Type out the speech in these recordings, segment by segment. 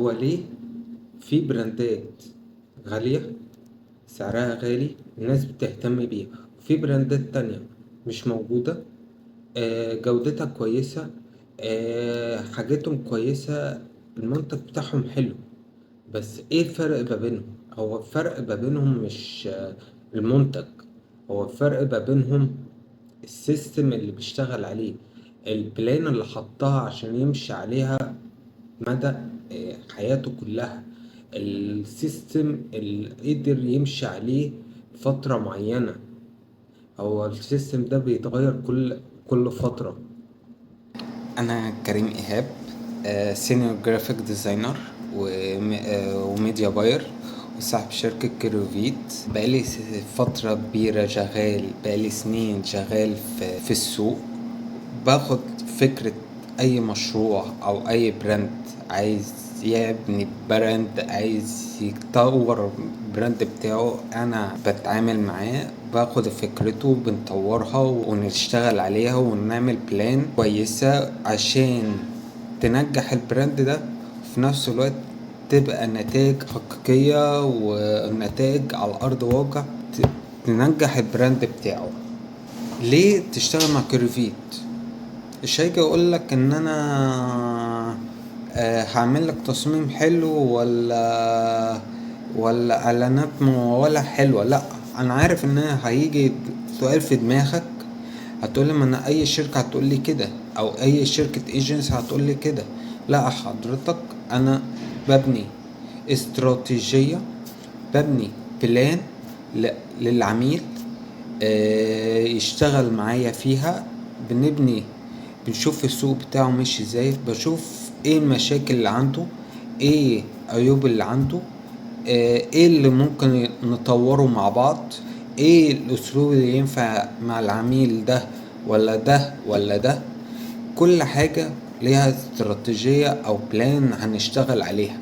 هو ليه في براندات غالية، سعرها غالي، الناس بتهتم بيها، وفي براندات تانية مش موجودة، جودتها كويسة، حاجتهم كويسة، المنتج بتاعهم حلو، بس ايه الفرق ما بينهم؟ هو الفرق ما بينهم مش المنتج، هو الفرق ما بينهم ال system اللي بيشتغل عليه، ال plan اللي حطها عشان يمشي عليها مدى حياته كلها، ال system اللي قدر يمشي عليه فترة معينة. هو ال system ده بيتغير كل فترة. أنا كريم إيهاب، senior graphic designer و media buyer وصاحب شركة كيروفيت. بقالي فترة كبيرة شغال، بقالي سنين شغال في السوق. باخد فكرة أي مشروع أو أي brand عايز يبني brand، عايز يطور ال brand بتاعه، أنا بتعامل معاه، باخد فكرته بنطورها ونشتغل عليها ونعمل plan كويسة عشان تنجح ال brand ده، وفي نفس الوقت تبقى نتائج حقيقية ونتائج على أرض واقع تنجح ال brand بتاعه. ليه تشتغل مع كيروفيت؟ مش هيجي اقولك ان انا هعمل لك تصميم حلو ولا اعلانات ممولة حلوة. لا، انا عارف ان هيجي سؤال في دماغك، هتقولي ما انا اي شركة هتقولي كده، او اي شركة ايجنسي هتقولي كده. لا حضرتك، انا ببني استراتيجية، ببني plan للعميل، يشتغل معايا فيها. بنشوف السوق بتاعه ماشي ازاي، بشوف ايه المشاكل اللي عنده، ايه عيوب اللي عنده، ايه اللي ممكن نطوره مع بعض، ايه الاسلوب اللي ينفع مع العميل ده ولا ده ولا ده. كل حاجة ليها استراتيجية او plan هنشتغل عليها.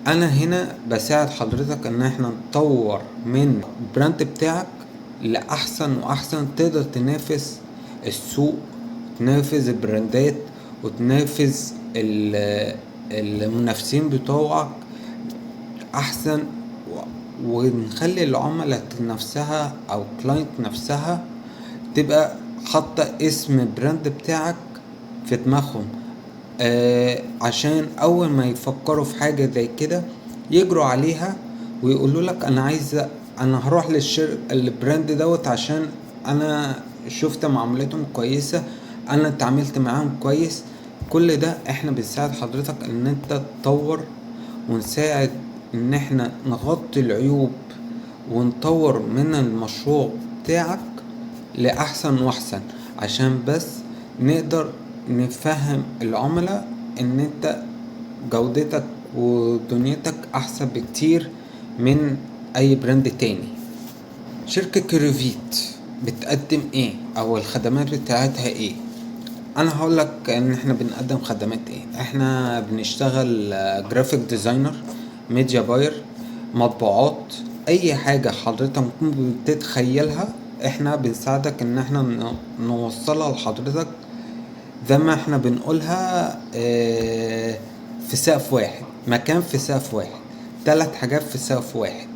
انا هنا بساعد حضرتك ان احنا نطور من ال brand بتاعك لاحسن واحسن، تقدر تنافس السوق، تنافس البراندات، وتنافس المنافسين بتوعك احسن، ونخلي العملاء نفسها او client نفسها تبقى حاطة اسم ال brand بتاعك في دماغهم، عشان اول ما يفكروا في حاجة زي كده يجروا عليها ويقولوا لك انا هروح ال brand دوت عشان انا شفت معاملتهم كويسة، انا اتعاملت معاهم كويس. كل ده احنا بنساعد حضرتك ان انت تطور، ونساعد ان احنا نغطي العيوب ونطور من المشروع بتاعك لأحسن وأحسن، عشان بس نقدر نفهم العملاء ان انت جودتك ودنيتك احسن بكتير من اي brand تاني. شركة كيروفيت بتقدم ايه او الخدمات بتاعتها ايه؟ انا هقولك ان احنا بنقدم خدمات ايه. احنا بنشتغل graphic designer، media buyer، مطبوعات، اي حاجة حضرتك ممكن بتتخيلها احنا بنساعدك ان احنا نوصلها لحضرتك زي ما احنا بنقولها، في سقف واحد، مكان في سقف واحد، 3 حاجات في سقف واحد.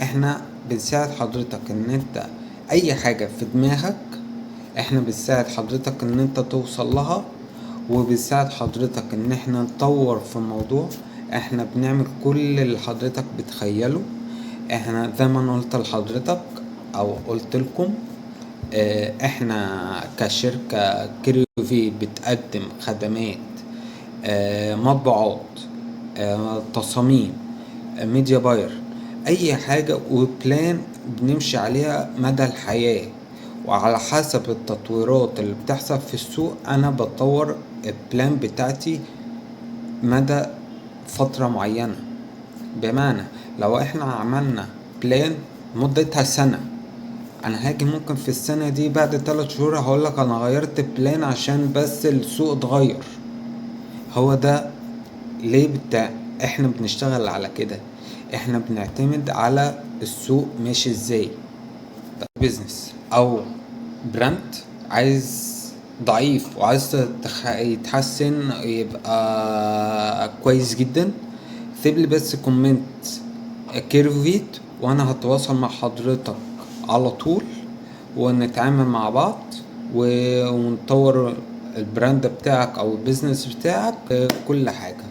احنا بنساعد حضرتك ان انت اي حاجة في دماغك احنا بنساعد حضرتك ان انت توصل لها، وبنساعد حضرتك ان احنا نطور في الموضوع. احنا بنعمل كل اللي حضرتك بتخيله. احنا زي ما انا قلت لحضرتك او قلت لكم، احنا كشركة كيروفيت بتقدم خدمات، مطبوعات، تصاميم، media buyer، اي حاجة، و plan بنمشي عليها مدى الحياة. وعلى حسب التطويرات اللي بتحصل في السوق انا بطور ال plan بتاعتي مدى فترة معينة. بمعنى لو احنا عملنا plan مدتها سنة، انا هاجي ممكن في السنة دي بعد 3 شهور هقولك انا غيرت plan عشان بس السوق اتغير. هو ده ليه بتاع احنا بنشتغل على كده، احنا بنعتمد على السوق ماشي ازاي. business او brand عايز ضعيف وعايز يتحسن يبقى كويس جدا، اكتب لي بس comment كيرفيت وانا هتواصل مع حضرتك على طول، ونتعامل مع بعض ونطور ال brand بتاعك او ال business بتاعك، كل حاجة.